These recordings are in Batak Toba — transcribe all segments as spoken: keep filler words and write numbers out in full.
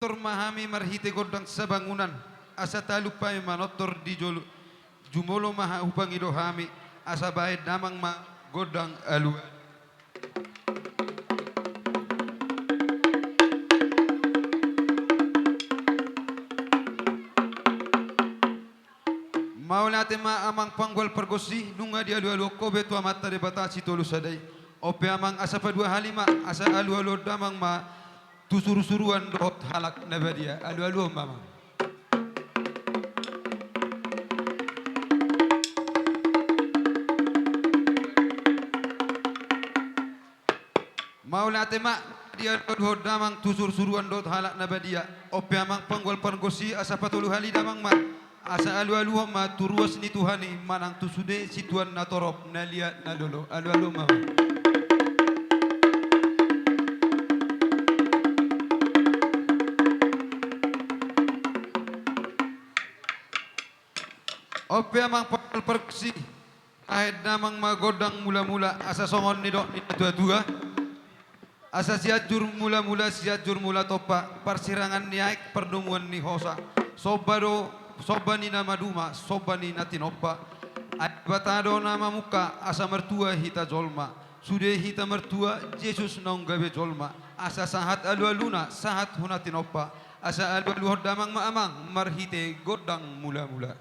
Tortor ma hami marhite gondang sabangunan, asa talup hami manortor di jolo, jumolo ma hupangido hami, asa bahen damang ma gondang alualu. Mauliate ma amang panggual pargonsi, nunga dialualuhon ho be tu Amanta Debata Sitolu Sada i. On pe amang asa padua hali ma, asa alualuhon damang ma tu surusuruan dohot halak na badia. Alualuhon ma amang. Mauliate ma, dialualuhon damang tu surusuruan dohot halak na badia. On pe amang panggual pargonsi asa patolu hali damang ma. Asa alualuhon ma tu ruas ni Tuhan i manang tu sude situan na torop na liat na lolo. Alualuhon ma amang. On pe amang panggual pargonsi, bahen damang ma gondang mulamula, asa songon nidok ni natuatua. Asa Sianjur Mulamula, Sianjur Mula Tompa, parsirangan ni aek, pardomuan ni hosa. Somba do, somba ni na maduma, somba ni na tinompa. Ai Debata do na mamungka, asa martua hita jolma. Sude hita martua, Jesus naung gabe jolma. Asa sahat alualuna, sahat hona tinompa. Asa alualuhon damang ma amang, marhite gondang mulamula.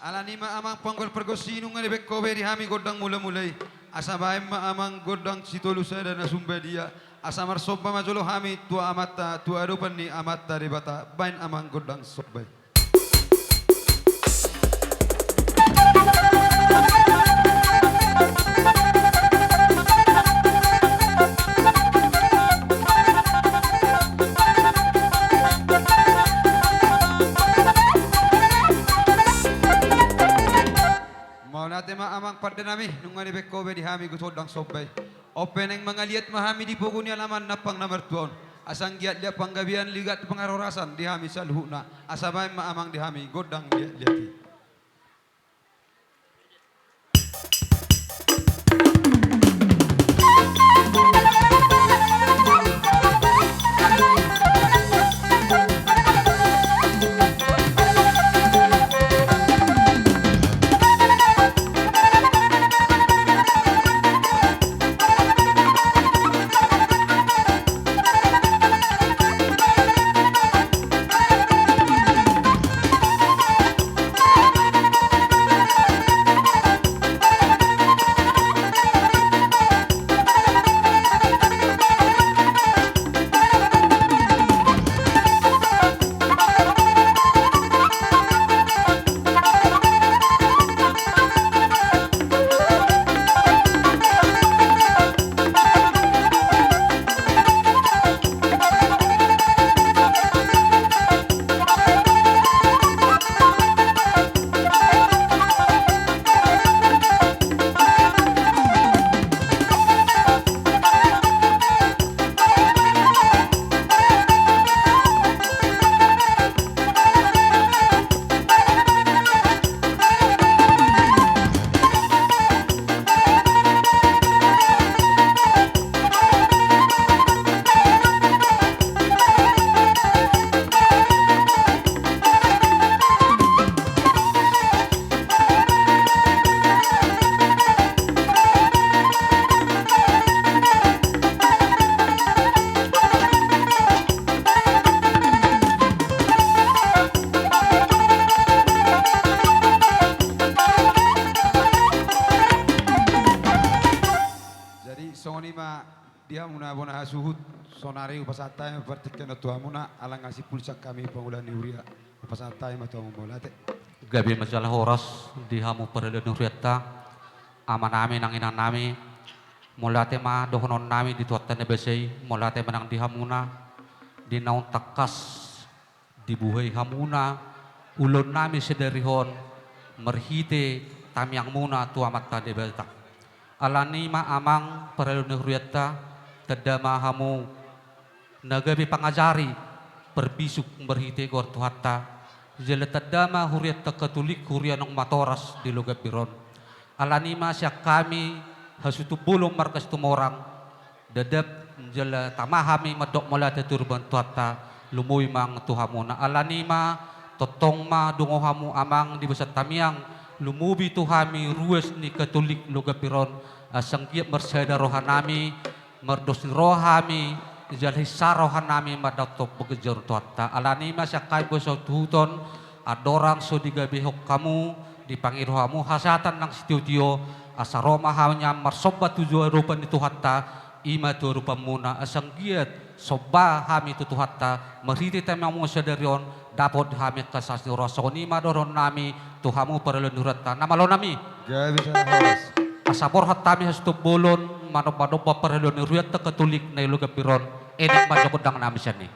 Alani i ma amang panggual pargonsi, nunga dibahen ho be di hami gondang mulamula i. Asa bahen ma amang gondang Sitolu Sada na sumbadia. Asa marsomba ma jolo hami tu Amanta, tu adopan ni Amanta Debata. Bahen amang gondang somba i. Mauliate ma amang pande nami, nunga dibahen ho be di hami gondang somba i. On pe naeng mangaliat ma hami di pogu ni alaman nampang na martua on. Asa anggiat liat panggabean, ligat pangaraorasan di hami saluhutna. Asa bahen ma amang di hami gondang liatliat i. Jadi songon i ma di hamuna bona hasuhut, saonari hupasahat hami ma partingkian on tu hamuna, ala nga sipulsa hami pangula ni huria. Hupasahat hami ma tu hamu, mauliate. Gabe ma jala horas di hamu parhalado ni hurianta, amanami nang inanami. Mauliate ma dohononnami di Tuhanta na basa i, mauliate ma nang di hamuna, di naung tangkas dibuhai hamuna ulaonnami sadari on marhite tangiangmuna tu Amanta Debata. Alani i ma amang parhalado ni hurianta, tanda ma hamu na gabe pangajari parbisuk marhite goar Tuhanta. Jala tanda ma hurianta Katolik huria naung matoras di loga Piron. Alani ma sian hami hasuhuton bolon marga Situmorang, dadap jala tama hami mandok mauliate tu Amanta Tuhanta, lumobi ma tu hamuna. Alani ma tongtong ma dungo hamu amang di bagasan tangiang, lumobi tu hami ruas ni Katolik loga Piron, asa anggiat marsada rohanami, mardos ni roha hami, jala hinsa rohanami mandok panggabean ni Tuhanta. Alani ma sian hami boi hasuhuton, andorang so digabehon hamu, dipangido hamu hasahatan nang sitiotio, asa ro ma hami nian marsomba tu adopan ni Tuhanta, i ma tu adopanmuna, asa anggiat somba hami tu Tuhanta, marhite tangiangmuna sadari on, dapot hami angka las ni roha. Songon i ma dohononnami tu hamu parhalado ni hurianta. Na malo nami. Gabe sada horas. Asa borhat hami hasuhuton bolon, manomba-nomba parhalado ni hurianta Katolik na i loga Piron, enek ma jo gondangnami sian i.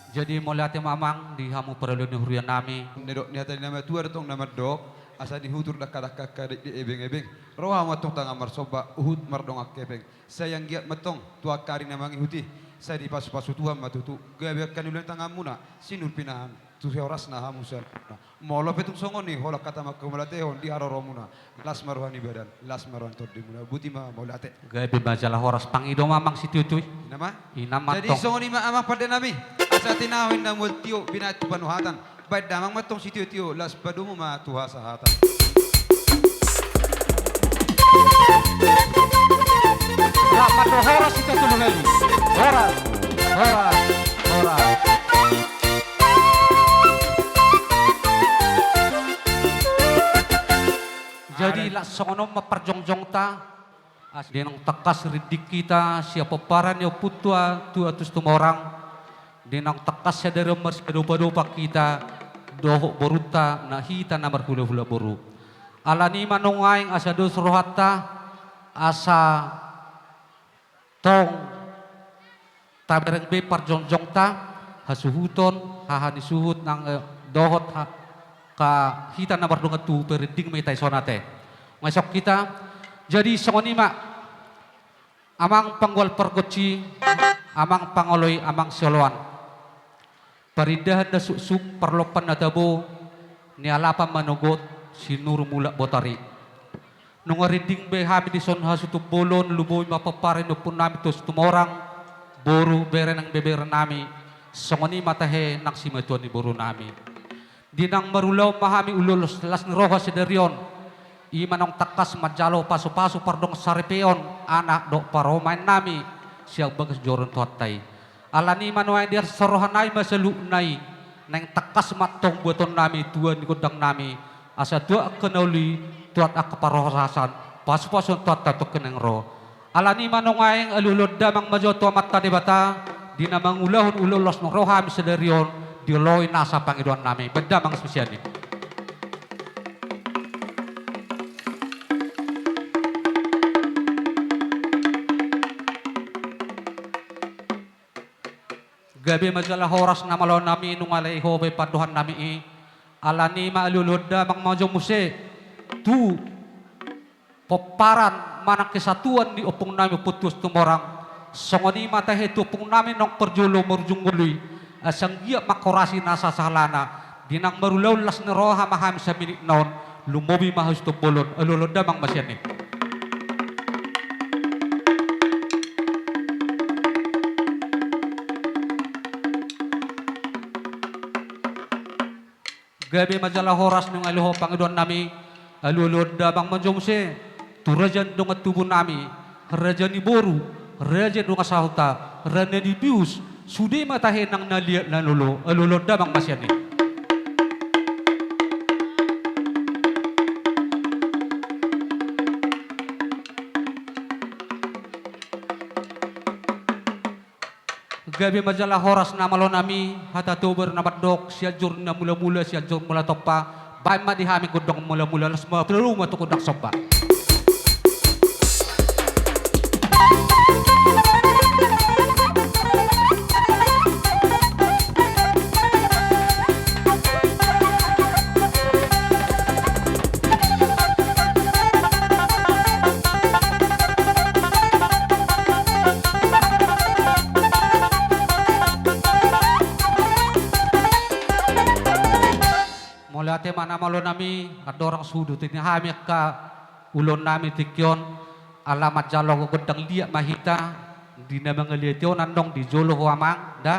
Jadi mauliate ma amang di hamu parhalado ni hurianami. Nidok ni hata ni na matua do tong na mandok, asa dihutur dangka-dangka angka dekdek ebeng-ebeng. Ro hamu antong tangan marsomba, huhut mardongan hepeng. Sai anggiat ma antong tu angka ari na mangihut i, sai dipasu-pasu Tuhan ma tutu. Gabe angka na uli ni tanganmuna, sinur pinahan, tu si horasna hamu saluhutna. Molo pe tung songon i, holan hata manghamauliatehon di haroromuna. Las ma roha ni badan, las ma roha ni tondimuna. Boti ma mauliate. Gabe ma jala horas, pangido ma amang sitiotio i. Ina ma. Ina ma antong. Jadi songon i ma amang pandenami. Asa tinahu inna mual tio, binahen tu panuhatan. Baen damang ma antong sitiotio, laos padomu ma tu hasahatan. Rap ma tu horas sitiotio, horas, horas, horas. Jadi, laos songon on ma parjongjongta. Di naung tangkas rinding hita sian pomparan ni ompunta Tuan Amantus Tumorang, di naung tangkas sadari on marsiadopan-adopan hita dohot borunta na hita na marhula-hula boru. Alani ma nuaeng asa dos rohanta, asa tong tabereng be parjongjongta, hasuhuton, haha ni suhut nang, eh, dohot ha-, angka hita na mardongan tubu, parrinding ma hita dison ate. Nunga dison hita. Jadi songon i ma, amang panggual pargonsi, amang pangoloi, amang sioloan. Parindahan na suksuk, parlompan na tabo, nialapan manogot, sinur mulak botari. Nunga rinding be hami dison hasuhuton bolon, lumobi ma pomparan ni ompunami Tuan Situmorang, boru, bere nang beberenami, songon i ma tahe nang simatuan ni borunami. Di naung marulaon ma hami ulaon las ni roha sadari on, i ma naung tangkas manjalo pasu-pasu pardongansaripeon anak dohot parumaennami sian bagas joro ni Tuhanta i. Alani i ma nuaeng diarsa rohanami ma saluhutna i, naeng tangkas ma antong buatonnami tuan ni gondangnami, asa tuat angka na uli, tuat angka parhorasan, pasu-pasu Tuhanta tongkin naeng ro. Alani i ma nuaeng alualuhon damang ma jo tu Amanta Debata, di na mangulahon ulaon las ni roha hami sadari on, diloi nasa pangidoannami. Baen damang sian i. Gabe ma jala horas na malo nami, nunga alai ho be pandohan nami i. Alani ma alualuhon damang ma jo muse tu pomparan manang kesatuan ni ompung nami Ompu Tuan Situmorang. Songon i ma tahe tu ompung nami naung parjolo marujung ngolu i, asa anggiat ma horas i na sasahalana. Di na marulaon las ni roha ma hami saminit na on, lumobi ma hasuhuton bolon, alualuhon damang ma sian i. Gabe ma jala horas nunga alai ho pangidoan nami, alualuhon damang ma jo muse tu raja ni dongan tubu nami, raja ni boru, raja ni dongan sahuta, raja ni bius, sude ma tahe nang na liat na lolo, alualuhon damang ma sian i. Gabe ma jala horas na malo nami, hata Tobar na mandok, Sianjur na mulamula, Sianjur mula tompa, baen ma di hami gondang mulamula, las ma, pinalu ma tu gondang somba. Mauliate ma na malo nami, andorang suhut ni hami angka ulaon nami tingki on, ala manjalo gondang liat ma hita, di na mangaliat on annon di jolo ho amang, da,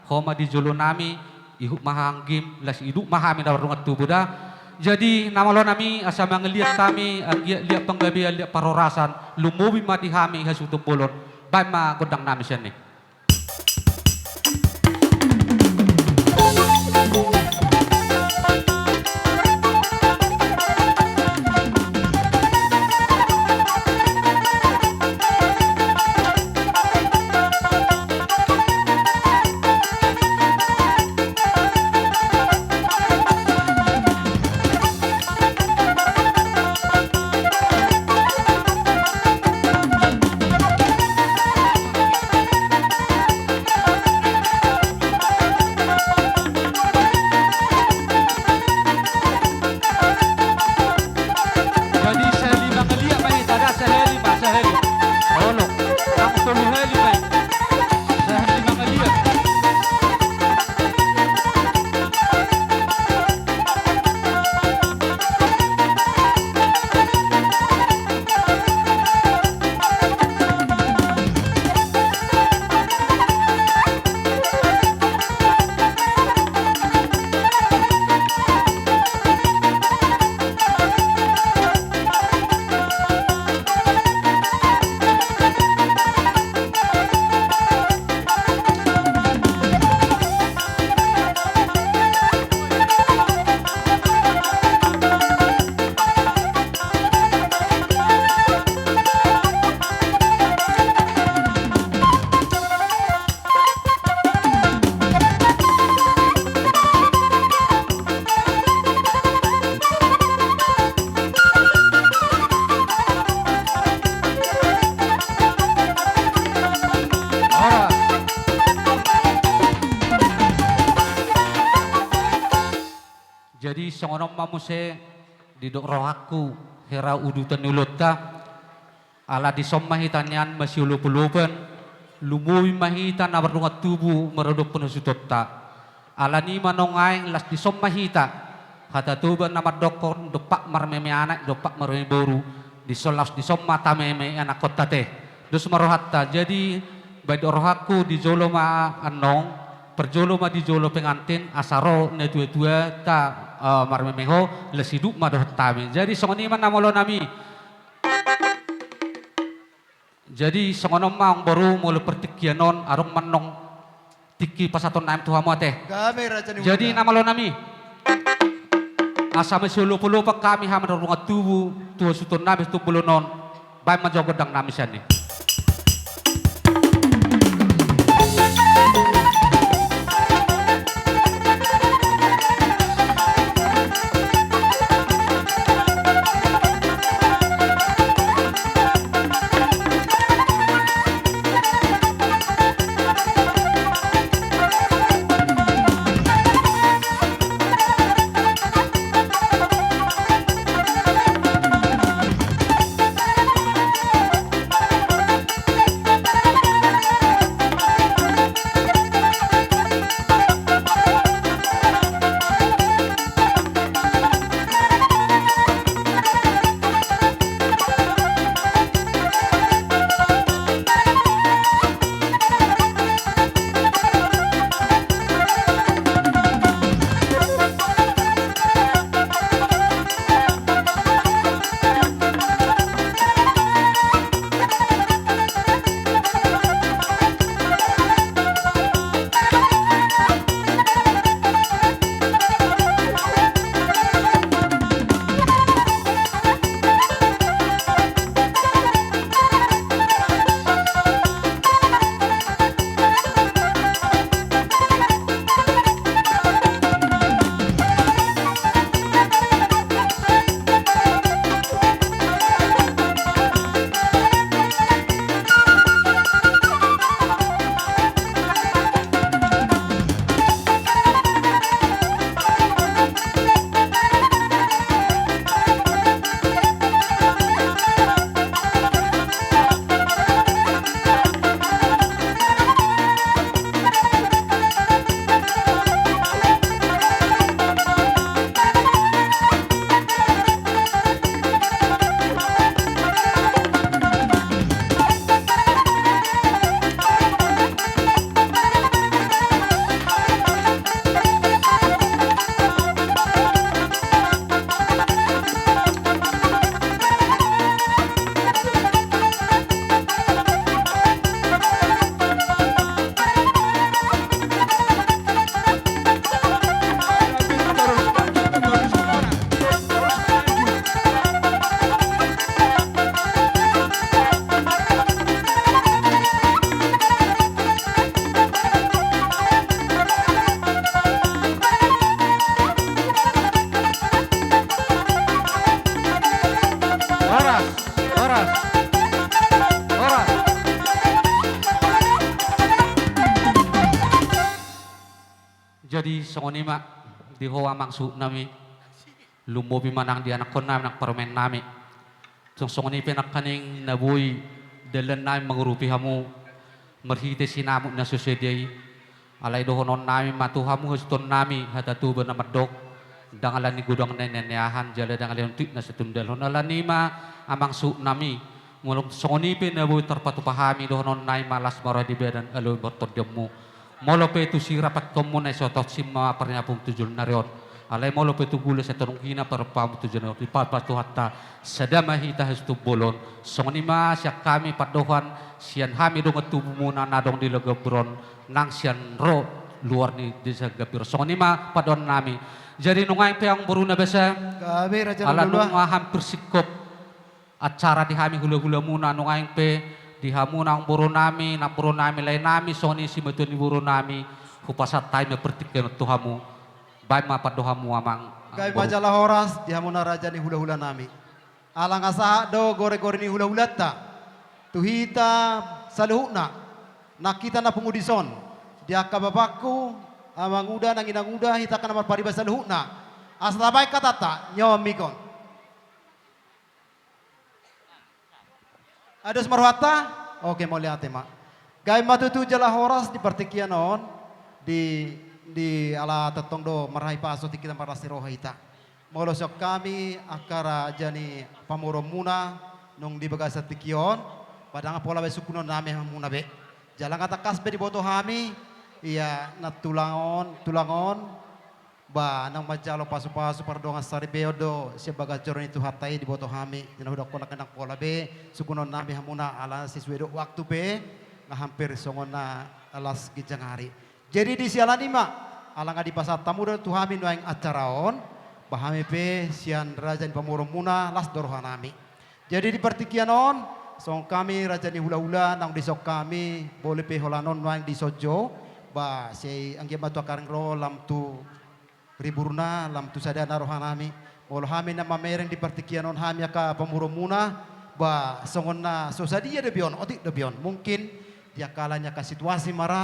ho ma di jolo nami, ihut ma hanggim, las idut ma hami na mardongan tubu da. Jadi, na malo nami, asa mangaliat hami, anggiat liat panggabean, liat parhorasan, lumobi ma di hami hasuhuton bolon, baen ma gondang nami sian i. Jadi sahali mangaliat ma hita da, sahali ma, sahali. Olo, nang tolu hali ma i. Sahali mangaliat. Jadi songon on ma muse didok rohangku, hera udutan ni ulaonta. Ala dison ma hita nian masiolopolopan, lumobi ma hita na mardongan tubu maradophon hasuhutonta. Alani ma naung aek las dison ma hita, hata Toba na mandokkon dompak marmeme anak, dompak marmeme boru, dison laos dison ma tameme anakkonta te. Dos ma rohanta, jadi baen rohangku di jolo ma annon, parjolo ma di jolo pengantin, asa ro natuatuanta, eh, marmeme ho, las idut ma dohot hami. Jadi songon i ma na malo nami. Jadi songon on ma amangboru, molo partingkian on adong ma annon tingki pasahaton nami tu hamu ate. Jadi na malo nami, asa masiolopolopan hami, hami na mardongan tubu tu hasuhuton nami tu bolon on, baen ma jo gondang nami sian i. Di songon i ma, di ho amang suhut nami, lumobi ma nang di anakkon nami, nang parumaen nami. Songon i pe nangkaning na boi dalan nami mangurupi hamu marhite sinamot na so sadia i. Alai dohonon nami ma tu hamu hasuhuton nami, hata Toba na mandok, ndang ala ni godang na nian ni aha, jala ndang ala ni otik na so tumundalhon. Ala ni i ma amang suhut nami, molo songon i pe na boi tarpatupa hami, dohonon nami ma las ma roha di badan, alo ma tondianmu. Molo pe tu sirapatkonmuna i, sai tonsi ma parniapum tu joloan ni ari on. Alai molo pe tu gula, sai tonsi ma parpamu tu joloan ni ari on. Dipasu-pasu Tuhanta, sada ma hita hasuhuton bolon. Songon i ma sian hami pandohan, sian hami dongan tubumuna na adong di Lagabron, nang sian ro luar ni desa Gambir. Songon i ma pandohan nami. Jadi nuaeng pe amang boru na basa, gabe raja ala nunga hampir singkop acara di hami hula-hulamuna, nuaeng pe di hamuna amang boru nami, namboru nami, lae nami, songon i simatua ni boru nami, hupasahat hami ma partingkian on tu hamu. Baen ma pandohanmu amang. Gabe ma jala horas di hamuna raja ni hula-hula nami. Ala nga sahat do gore-gore ni hula-hulanta tu hita saluhutna, nang hita na pungu dison, di angka bapakku, amanguda, nang inanguda, hita angka na marpariban saluhutna. Asa tabaen hatanta, nyomi kon. Ados ma rohanta? Oke, mauliate ma. Gabe ma tutu jala horas di partingkian on, di, di ala tongtong do marhahipason tingki na marlas ni roha hita. Molo sian hami angka raja ni pamoruonmuna, nung di bagasan tingki on, ba ndang pola be sungkunon nami hamuna be. Jala nga tangkas be diboto hami, ia na tulang on, tulang on, ba naung manjalo pasu-pasu pardongan saripeon do sian bagas joro ni Tuhanta i diboto hami. Jadi na hudok on, ndang pola be sungkunon nami hamuna, ala sesuai do waktu pe, nga hampir songon na las ginjang ari. Jadi di siala ni i ma, ala nga dipasahat hamu do tu hami nuaeng acara on, ba hami pe sian raja ni pamoruonmuna las do roha nami. Jadi di partingkian on, songon hami raja ni hula-hula, naung dison hami, boi pe holan on nuaeng dison jo, ba sai anggiat ma tu angka ari ro lam tu riburna, lam tu sadana roha nami. Molo hami na mamereng di partingkian on hami angka pamoruonmuna, ba songon na so sadia dope on, otik dope on. Mungkin di angka ala ni angka situasi ma ra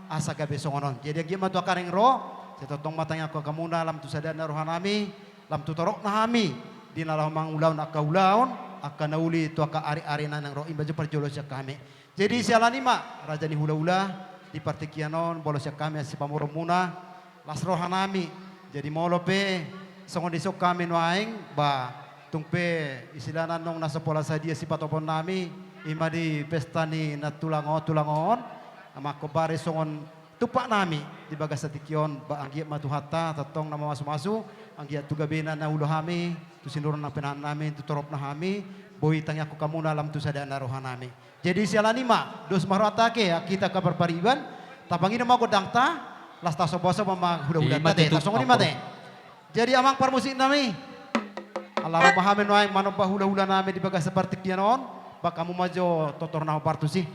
asa gabe songon on. Jadi anggiat ma tu angka ari ro, sai tongtong ma tangiangkon hamuna lam tu sadana roha nami, lam tu toropna hami, di na laho mangulahon angka ulaon, angka na uli tu angka ari-ari na naeng ro, i ma jo parjolo sian hami. Jadi siala ni i ma, raja ni hula-hula, di partingkian on, molo sian hami sipamoruonmuna, las roha nami. Jadi molo pe, songon dison hami nuaeng, ba, tung pe, istilahna nung na so pola sadia sipatopot nami, i ma di pesta ni na tulang on, tulang on, amang hombar i songon tumpak nami, di bagasan tingki on, ba anggiat ma Tuhanta, tongtong na mamasu-masu, anggiat tu gabena na ulaon hami, tu sinurunan na pinahan nami, tu toropna hami, boi tangiangkon hamuna lam tu sadana roha nami. Jadi siala ni i ma, dos ma rohanta ate, hita angka parpariban, tapangido ma gondangta, laos tasomba-somba ma hula-hulanta ate, songon i ma ate. Jadi amang parmusik nami, ala ro ma hami nuaeng manomba hula-hula nami di bagasan partingkian on, bahen hamu ma jo tortor na hombar tusi.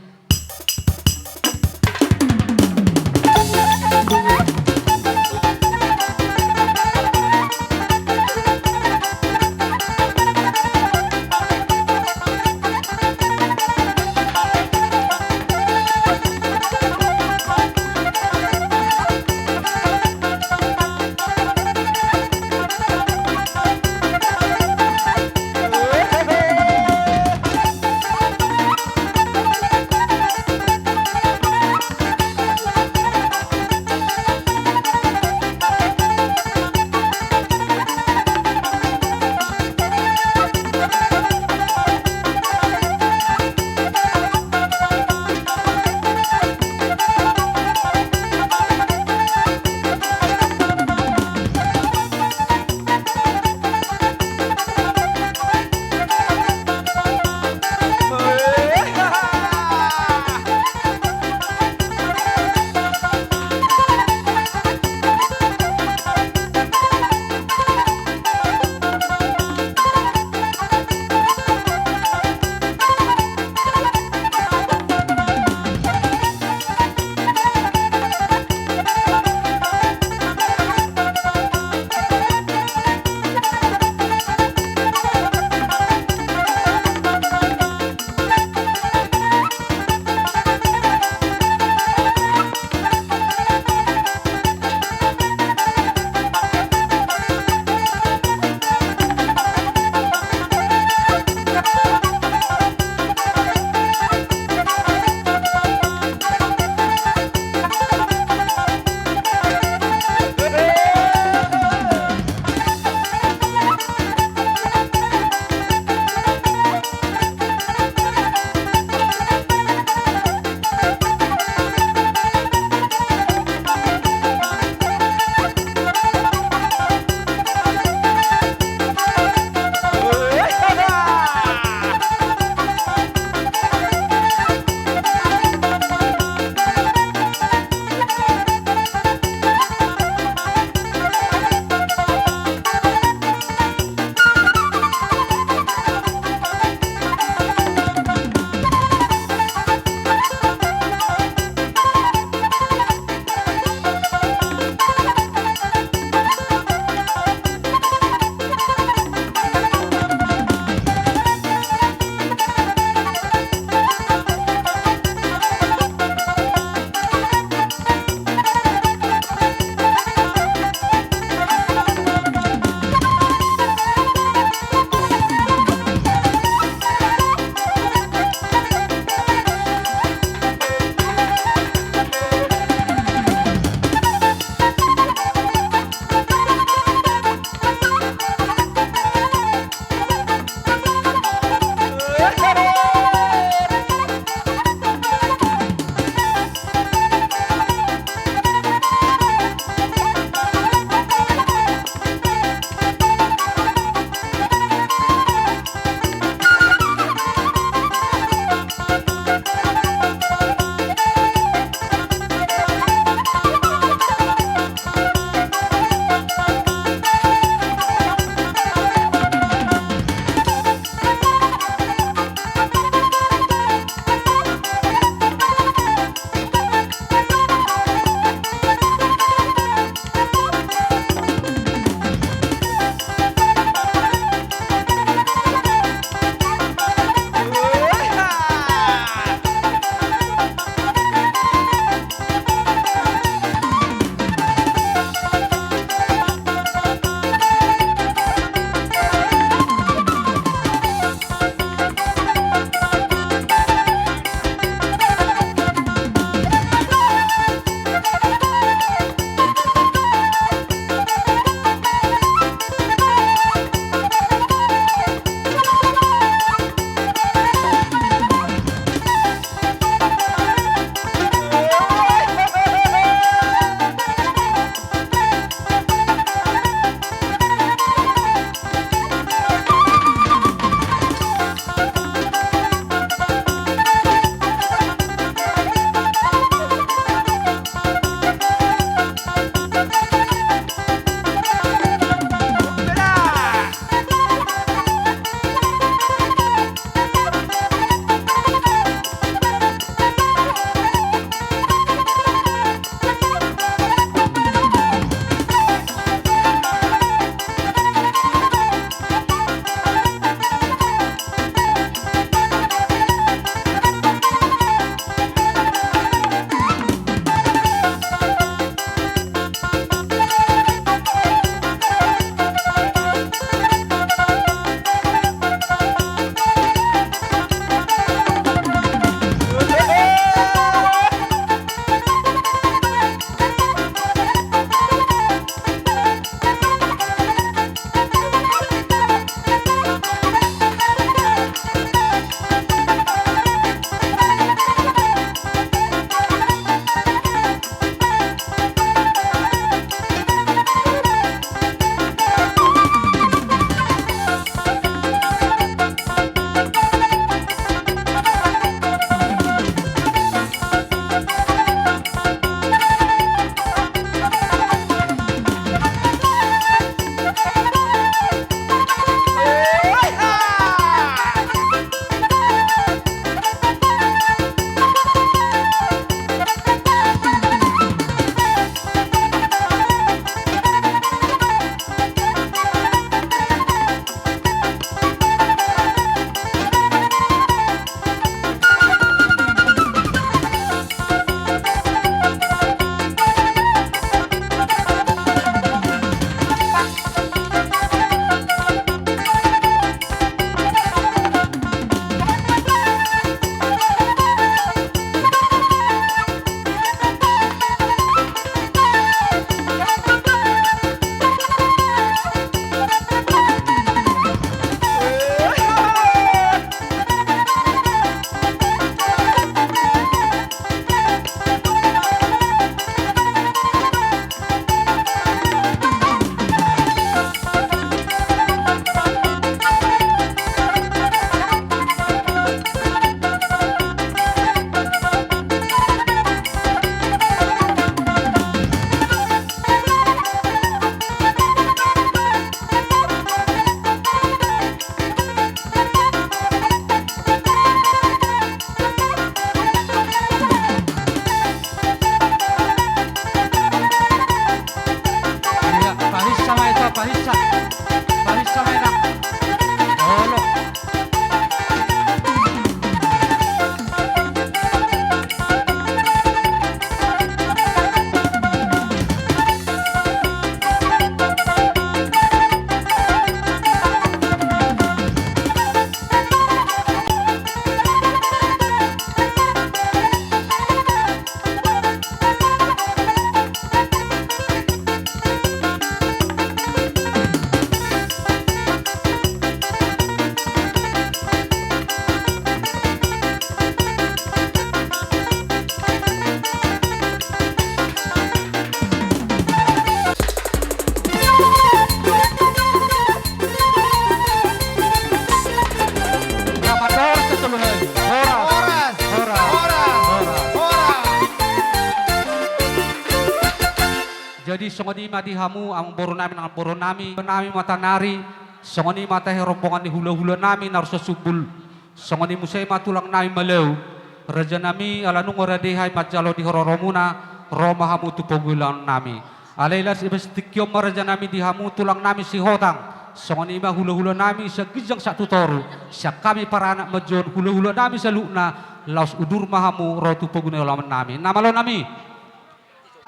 Jadi songon i ma di hamu amangboru nami, nang boru nami, nami Matanari, songon i ma tahe rombongan ni hulahula nami na ro Sasumbul, songon i muse ma tulang nami Malau. Raja nami, ala nunga rade hami manjalo di hororomuna, ro ma hamu tu pangulaon nami. Alai las ibas tingki on ma raja nami di hamu tulang nami Sihotang, songon i ma hulahula nami sian ginjang sahat tu toru, sian hami paranak manjou hulahula nami saluhutna, laos udur ma hamu ro tu pangulaon nami. Na malo nami.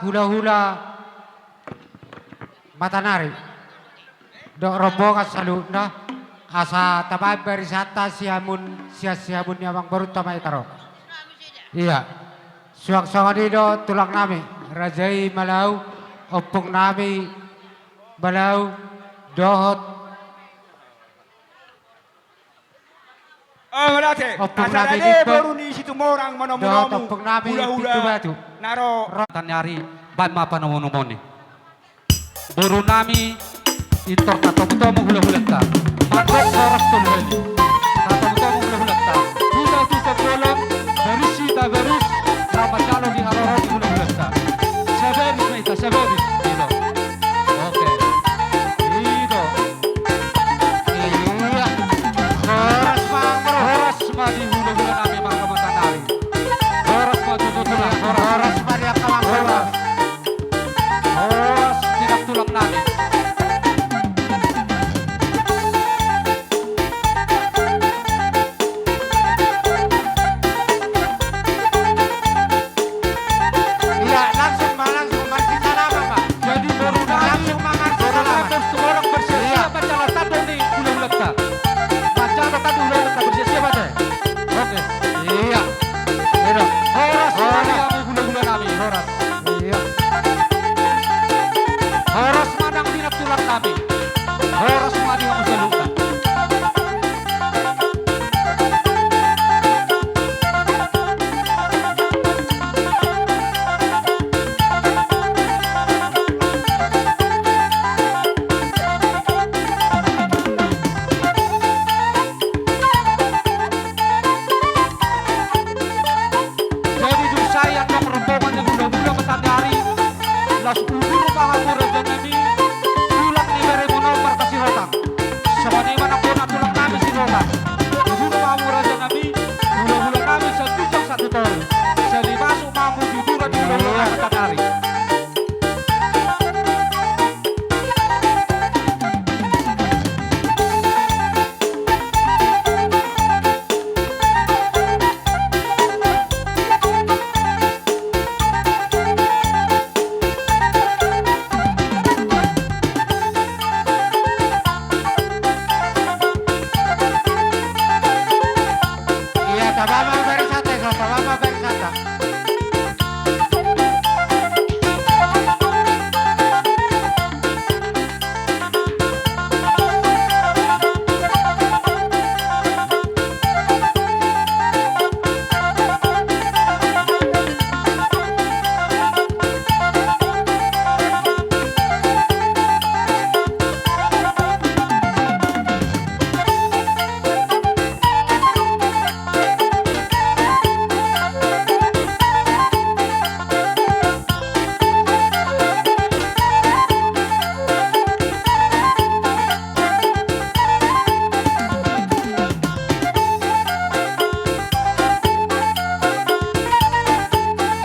Hulahula Matanari dohot rombongan saluhutna, asa tabaen barisanta sihamun, sian sihamun ni amangborunta ma hita ro. Ia. Suang songon i do tulang nami, raja i Malau, ompung nami Malau, dohot Oh, mauliate. Ompung nami Limbo. Asa rade boru ni Situmorang manomunomu. Dohot ompung nami Pintu Batu. Hulahula na ro. Matanari, baen ma panomunomu i. Boru nami, pintor tatomutomu hulahulanta. Mandok horas tolu hali. Tatomutomu hulahulanta. Tusa-tusa bolon, baris hita baris, na manjalo di haroro ni hulahulanta. Sabaris ma hita, sabaris. I do. Oke. I do. Ia. Horas ma, horas ma di hulahula nami, amang Matanari. Horas ma tutu, tulang, horas. Horas ma di amang, horas. Horas di tulang nami. Ia, langsung ma, langsung ma, marsisalaman ma. Jadi boru nami, langsung ma, marsisalaman. Boru nami, boru Situmorang, bersiap-siap ma jala tandok ni hulahulanta. Ma jala tandok hulahulanta, bersiap-siap ma te. Oke. Ia. Horas ma di hamu hulahula nami, horas. Ia. Horas ma nang di tulang nami. Horas ma di hamu saluhutna. Jadi dung sae antong rombongan ni hulahula Matanari, laos udur ma hamu raja nami, tulang ni beremuna on marga Sihotang. Songon i ma nang bona tulang nami Sihotang. Udur ma hamu raja nami, hulahula nami sian ginjang sahat tu toru. Sai masuk ma hamu di uduran ni hulahula Matanari. Ia, taba ma barisanta, taba ma barisanta.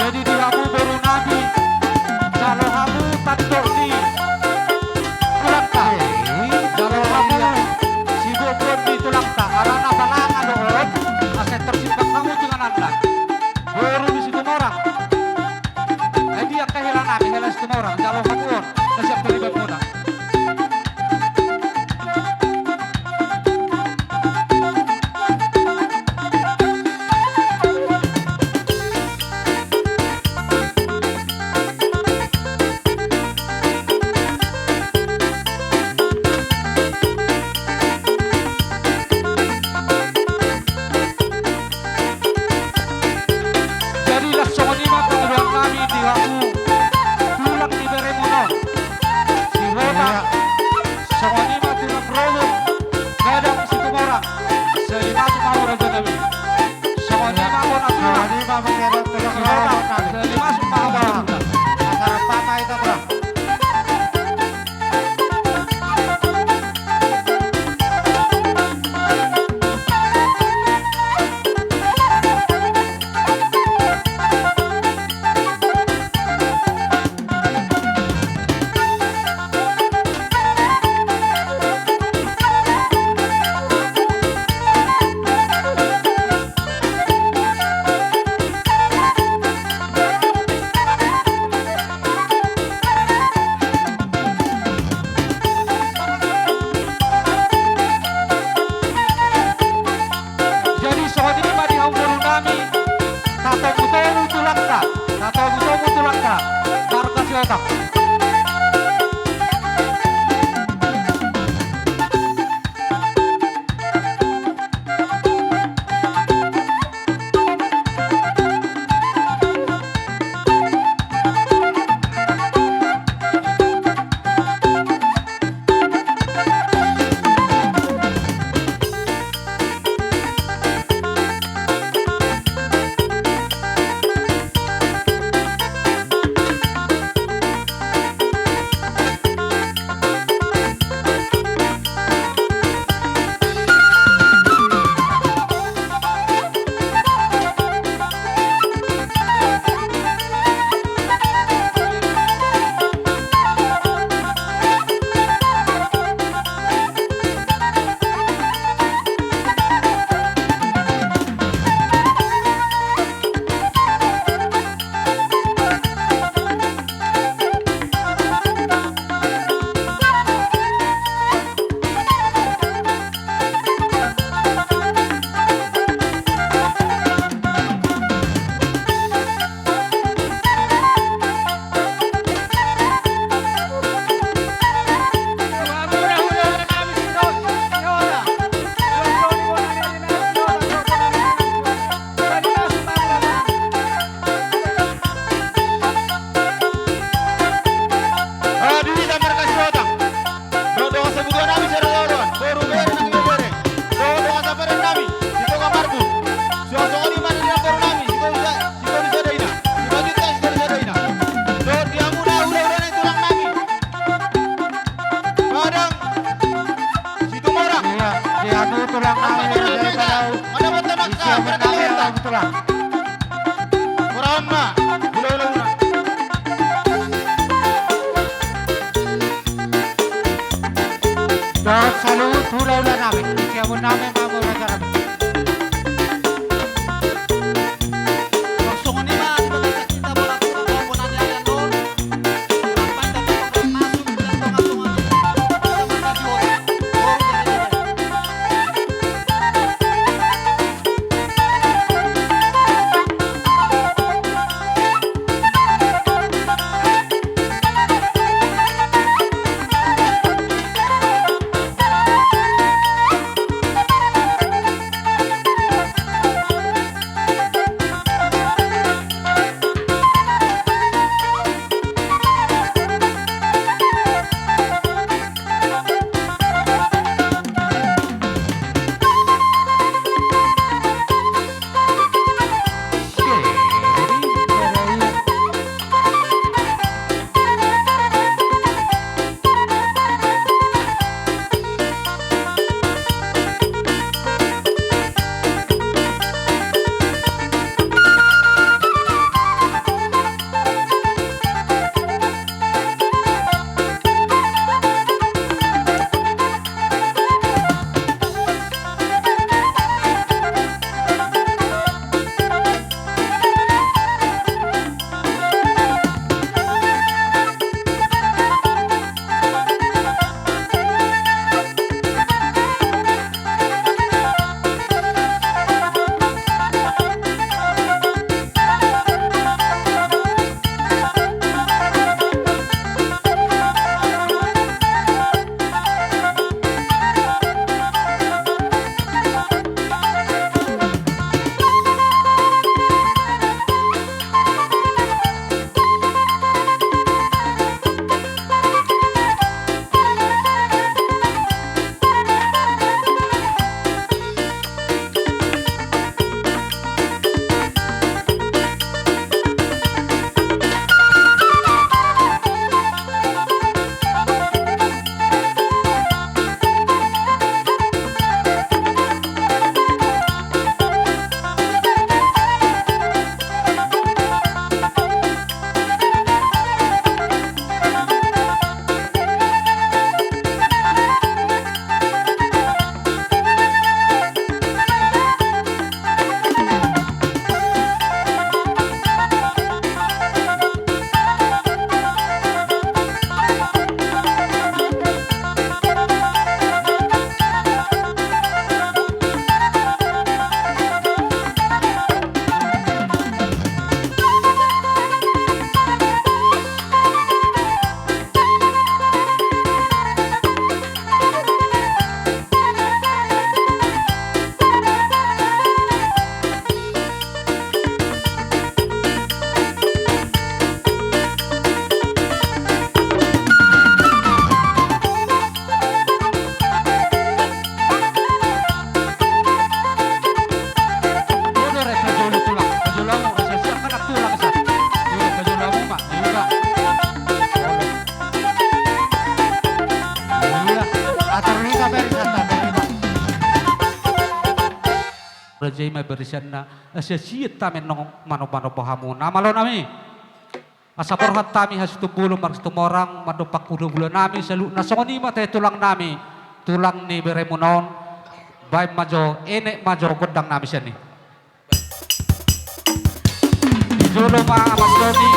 Jadi di hamu boru nami, jalo hamu tandok ni tulangta. Jalo hamu siboboan ni tulangta, alana balanga do on, asa tersimpan hamu tu ingananna. Boru ni Situmorang. Ai dia angka hela nami, hela Situmorang, jalo hamu on, na siap terlibat muna. Jadi laos songon i ma pangidoan nami di hamu tulang ni beremuna on. Dohot saluhut hulahula nami, siamun nami ma boru raja nami. Raja i ma barisanna, asa sian hami annon manomba-nomba hamu na malo nami. Asa borhat hami hasitumbulon marsitumorang mandompak hulahula nami saluhutna, songon i ma tahe tulang nami, tulang ni beremuna on. Baen ma jo, enek ma jo gondang nami sian i. Di jolo ma Amat Doni,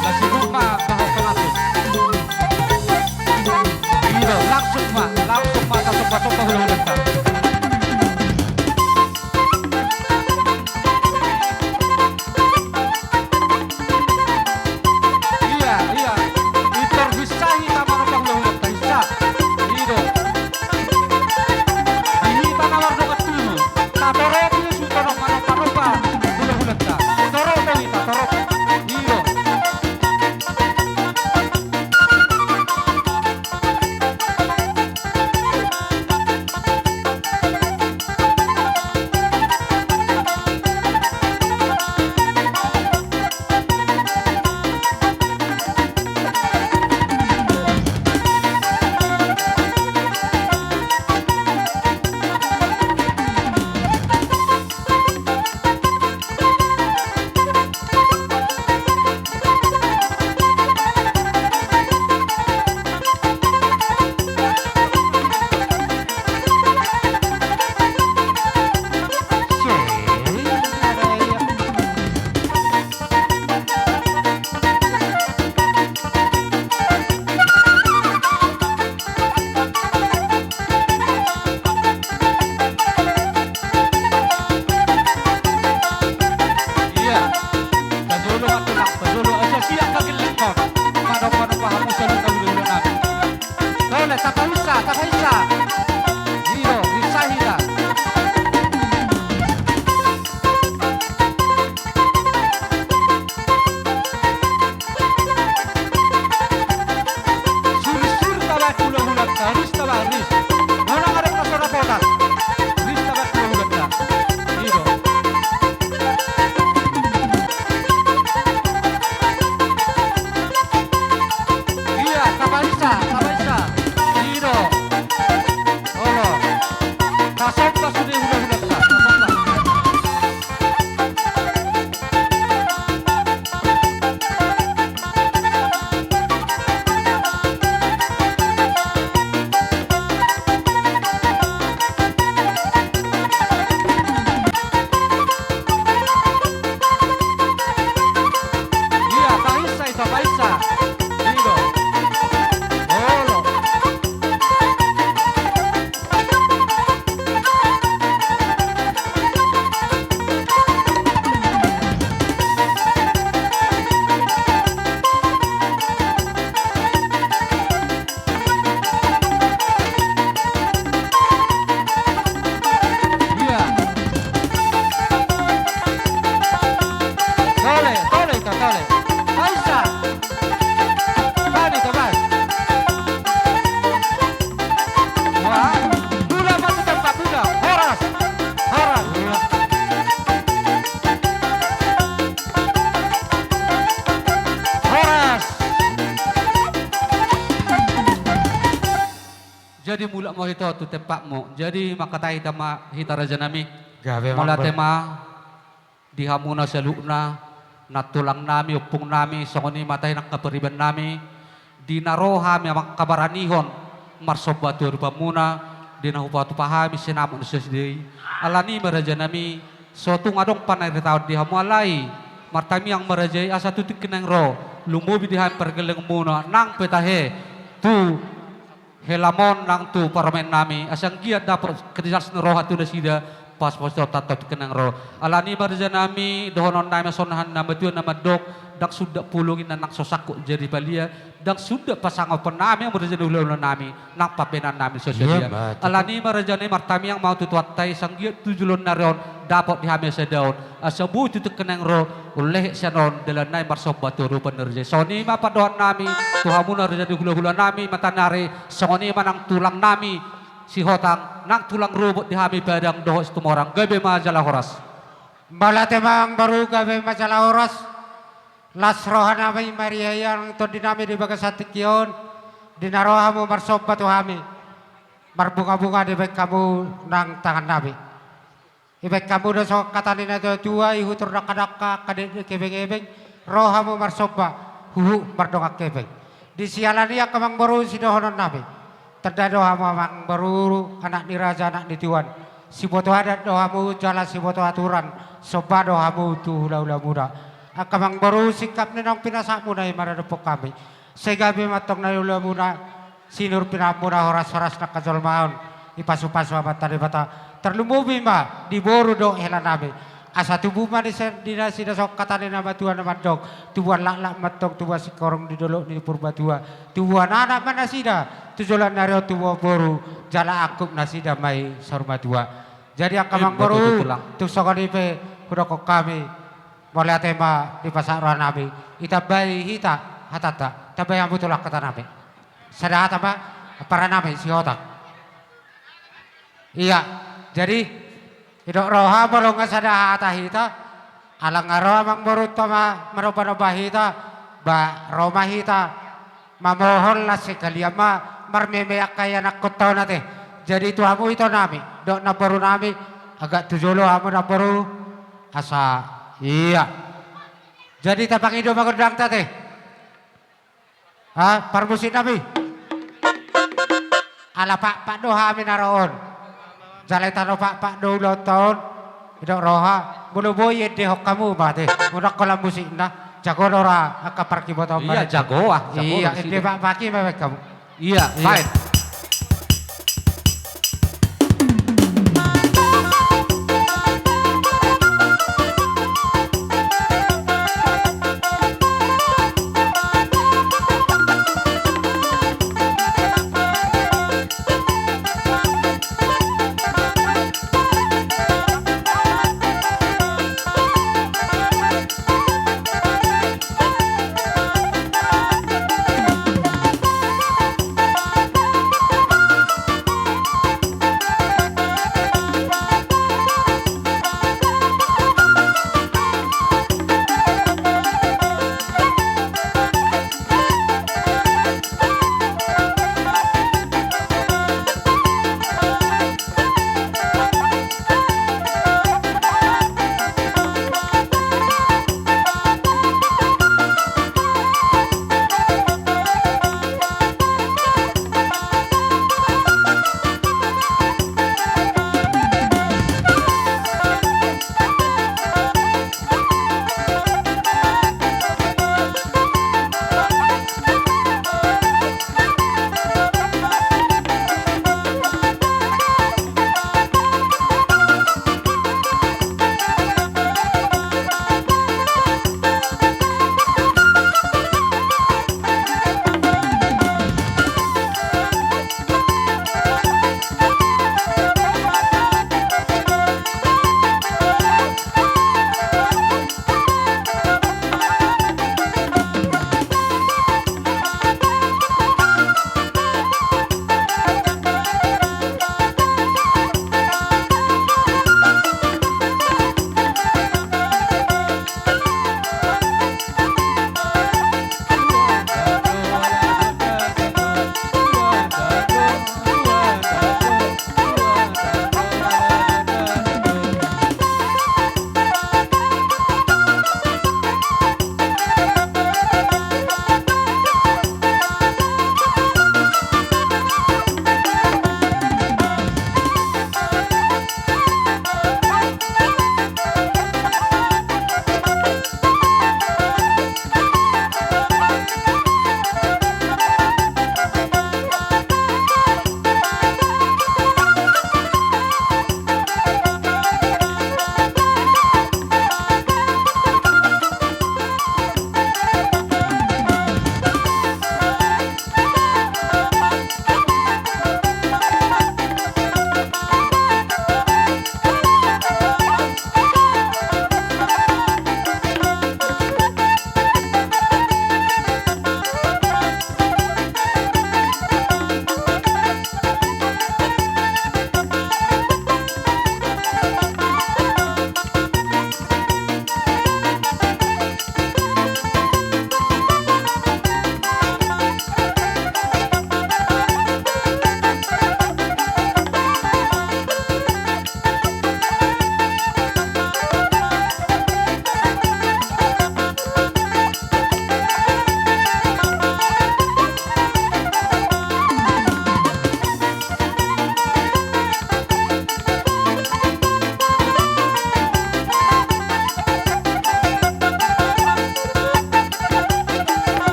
na sibuk ma bahen pengantin. I do, langsung ma, langsung ma tasomba-somba hulahulanta. Ia, ia. Pintor hinsa hita manomba hulahulanta, hinsa. I do. Di hita na mardongan tubu, tatorop i sude manomba-nomba hulahulanta. Torop do hita, torop. I do. Mantap, mantap. Jolo, eh, siap, siap, kaki lengkot. Mano, mano, pahamu, salut, salut, salut, salut. Boleh, tapaisa, tapaisa. Iyo, bisa, hira. Suri, suri, tabaen hula-hulanta, ris, tabaen, ris. Mana ada kena suara botak. Ris, tabaen hula-hulanta. Iyo. Iya, tapaisa, tapaisa. Iyo. Olo. Tasomba sude hula-hulanta. Tasomba. Iya, paisa, itu paisa. Ido. Olo. Iya. Tole, tole, tole. Paisa. Bani, tole. Wah, pula, pula, pula, pula. Horas. Horas. Horas. Jadi mulak ma hita tu tempatmu. Jadi mangkatai hita ma hita, rajanami. Gabe. Mauliate ma di hamuna saluhutna, nantulang nami, ompung nami, songon i ma tahe nang hapariban nami, di na ro hami mangkabaranihon marsomba tu adopan muna, di na hupatupa hami sinamot ni sasidi. Alani ma, rajanami, so tung adong panaritaon di hamu, alai martamiang ma, raja i, asa tu tingki naeng ro lumobi di hami pargellengon muna nang pe tahe tu helam on nang tu parumaen nami, asa anggiat dapot ketegasan ni roha tu nasida, pas-pas tu tanta tu tingki naeng ro. Alani ma, rajanami, dohonon nami songon hata ni na matua na mandok: Ndang sundat pulung inna nang so sangkut jadi palia, ndang sundat pasangaphon nami hamu, raja ni hula-hula nami, nang pambahenan nami so sadia. Iya, betul. Alani ma, rajanami, martamiang ma tu Tuhanta i, asa anggiat tu joloan ni ari on dapot di hami hasadaon, asa boi tu tingki naeng ro, umlehe sian on dalan nami marsomba tu adopan ni raja i. Songon i ma pandohan nami tu hamuna, raja ni hula-hula nami, mata ni ari, songon i ma nang tulang nami Sihotang, nang tulang rorobot di hami Padang dohot Situmorang. Gabe ma jala horas. Mauliate ma amangboru, gabe ma jala horas. Las roha nami marria-ria nang tondi nami di bagasan tingki on, di na ro hamu marsomba tu hami, marbunga-bunga dibaen hamu nang tangan nami. Dibaen hamu do songon hata ni natua-tua: Ihutur dangka-dangka, angka dekdek ebeng-ebeng, ro hamu marsomba, huhut mardongan hepeng. Di siala ni i, angka amangboru, sidohonon nami: Tanda do hamu, amangboru, anak ni raja, anak ni tuan. Siboto adat do hamu jala siboto aturan, somba do hamu tu hula-hula muna. Angka amangboru, singkap ni naung pinasahatmuna i maradophon hami. Sai gabe ma antong na niluluanmuna, sinur pinahanmuna, horas-horas nang hajolmaon, dipasu-pasu Amanta Debata. Tarlumobi ma di boru dohot hela nami. Asa tubu ma di se-, di nasida songon hata ni na matua na mandok: Tubuan laklak ma antong tubuan singkoru di dolok ni Purbatua. Tubuan anak ma nasida tu joloan ni ari on tubuan boru, jala angkup nasida ma i saur matua. Jadi angka amangboru, tung songon i pe hudokhon hami. Mauliate ma dipasahat roha nami. Ditambai hita hatanta. Tambai hamu tulang hata nami. Sada hata ma, ampara nami Sihotang. Iya, jadi didok roha molo nga sada hata hita, ala nga ro amangborunta ma manomba-nomba hita, ba ro ma hita mamohon, las sekalian ma marmeme angka ianakhonta on ate. Jadi tu hamu ito nami dohot namboru nami, agak tu jolo hamu namboru, asa, iya. Jadi tapangido ma gondangta ate. Ha, parmusik nami. Ala pakpak do hami na ro on. Jala tano pakpak do ulaonta on. Didok roha, molo boi endehon hamu ma ate. Unang holan musikna. Jago do ra angka parkibotoon. Iya, jago, ah, jago. Iya, ende pakpak i ma baen hamu. Iya, iya. Baen.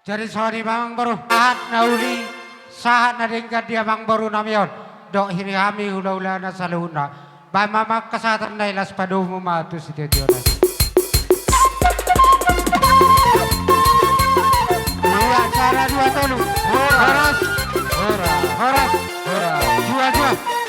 Jadi songon i ma amangboru, sahat na uli, sahat na denggan di amangboru nami on, dohot hami hulahulana saluhutna. Baen ma amang hasahatan na i, laos padomu ma tu sitio-tio nai. Iya, sada, dua, tolu. Horas. Horas. Horas. Horas. Jua, jua.